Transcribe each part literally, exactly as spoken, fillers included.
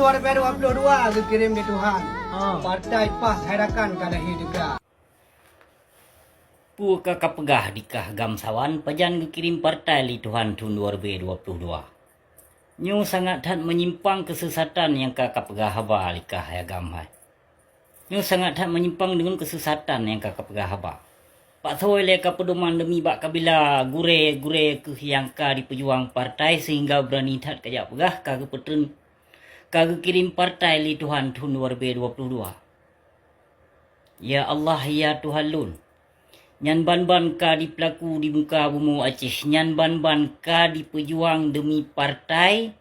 Dua ribu dua puluh dua geukirém lé Tuhan. Ha. Partai PAS hai rakan ka lahé teuga. Peue ka kapeugah dikah agam sawan, pajan geukirém partai lé Tuhan thon dua ribu dua puluh dua? Nyoe sangat that meunyimpang keusesatan nyang ka kapeugah haba likah hai agam hai. Nyoe sangat that meunyimpang deungon keusesatan nyang ka kapeugah haba. Paksoe lé ka peudoman deumi bak kabila gurée-gurée keuh nyang ka dipeujuang partai sehingga beurani that kajak peugah ka geupeuteun, ka geukirém partai lé Tuhan thon dua ribu dua puluh dua. Ya Allah, ya Tuhan lôn, nyan ban-ban ka dipeulaku di muka bumoe Aceh, nyan ban-ban ka dipeujuang deumi partai,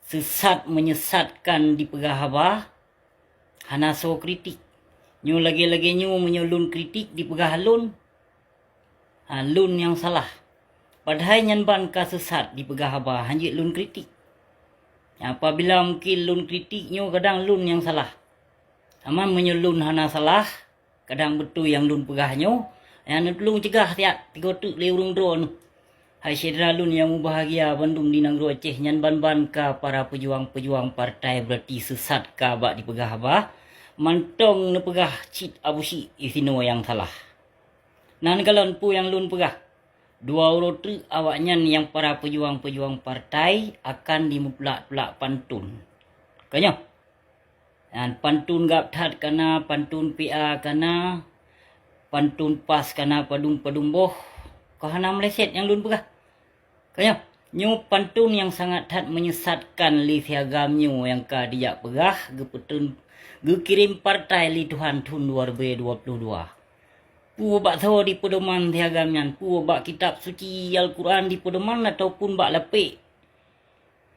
seusat meunyeusatkan dipeugah haba, hana soe kritik. Nyoe lagée-lagée nyoe meunyoe lôn kritik dipeugah lôn, ha, lôn nyang salah. Padahai nyan ban ka seusat dipeugah haba, hanjeuet lôn kritik. Apabila mungken lôn kritik nyoe kadang lôn nyang salah. Aman meunyoe lôn hana salah, kadang beutôi nyang lôn peugah nyoe, nyang neutulông cegah siat tigo teuk lé ureuëng droeneuh. Hai syedara lôn nyang mubahgia bandum di nanggroe Aceh, nyan ban-ban ka para peujuang-peujuang partai beurati seusat ka bak dipeugah haba, mantong neupeugah cit Abu Syik disinoe nyang salah. Nan kalon peue nyang lôn peugah, dua uroe treuk awaknyan nyang para peujuang-peujuang partai akan dimuplak-plak pantun. Ka nyoe, nyan pantun gab that kana, pantun P A kana, pantun PAS kana, padum-padum boh, ka hana meuleset nyang lôn peugah. Ka nyoe, nyoe pantun nyang sangat that meunyeusatkan lé si agam nyoe nyang ka dijak peugah geupeuteun, geukirém partai lé Tuhan thon dua ribu dua puluh dua. Peue bak soe dipeudoman si agam nyan? Peue bak kitab suci Al-Quran dipeudoman ataupun bak lapék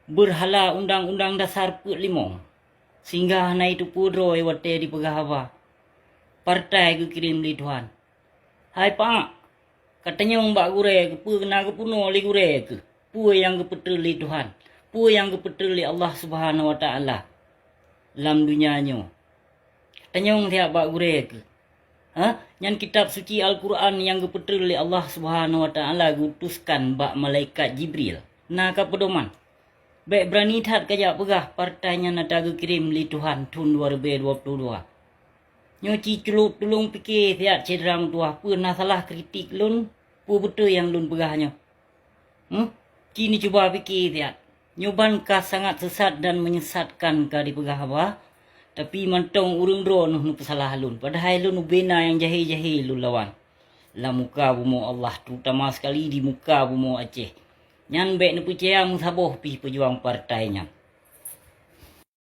beurhala Undang-Undang Dasar peuet limong? Sehingga hana jiteupeue droe watée dipeugah haba, partai geukirém lé Tuhan. Hai Pak, katanyong bak gurée keuh, peue na geupeurunoe lé gurée keuh? Peue nyang geupeuteun lé Tuhan? Peue nyang geupeuteun lé Allah Subhanahu Wa Taala lam donya nyoe? Katanyong siat bak gurée keuh. Ha? Nyan kitab suci Al-Quran nyang geupeuteun lé Allah Subhanahu Wa Taala geuutuskan bak malaikat Jibril. Na ka peudoman? Bék beurani that kajak peugah partai nyan ata geukirém lé Tuhan thon dua ribu dua puluh dua. Nyoe ci culok tulông pike siat syedara meutuwah, peue na salah kritik lôn, peue beutôi nyang lôn peugah nyoe. Hmm? Ci neucuba pike siat. Nyoe ban ka sangat seusat dan meunyeusatkan ka dipeugah haba, tapi mantong ureuëng droeneuh neupeusalah lôn, padahai lôn ubena nyang jahé-jahé lôn lawan lam muka bumoe Allah, terutama sekali di muka bumoe Aceh. Nyan bék neupeucaya meusaboh pih peujuang partai nyan.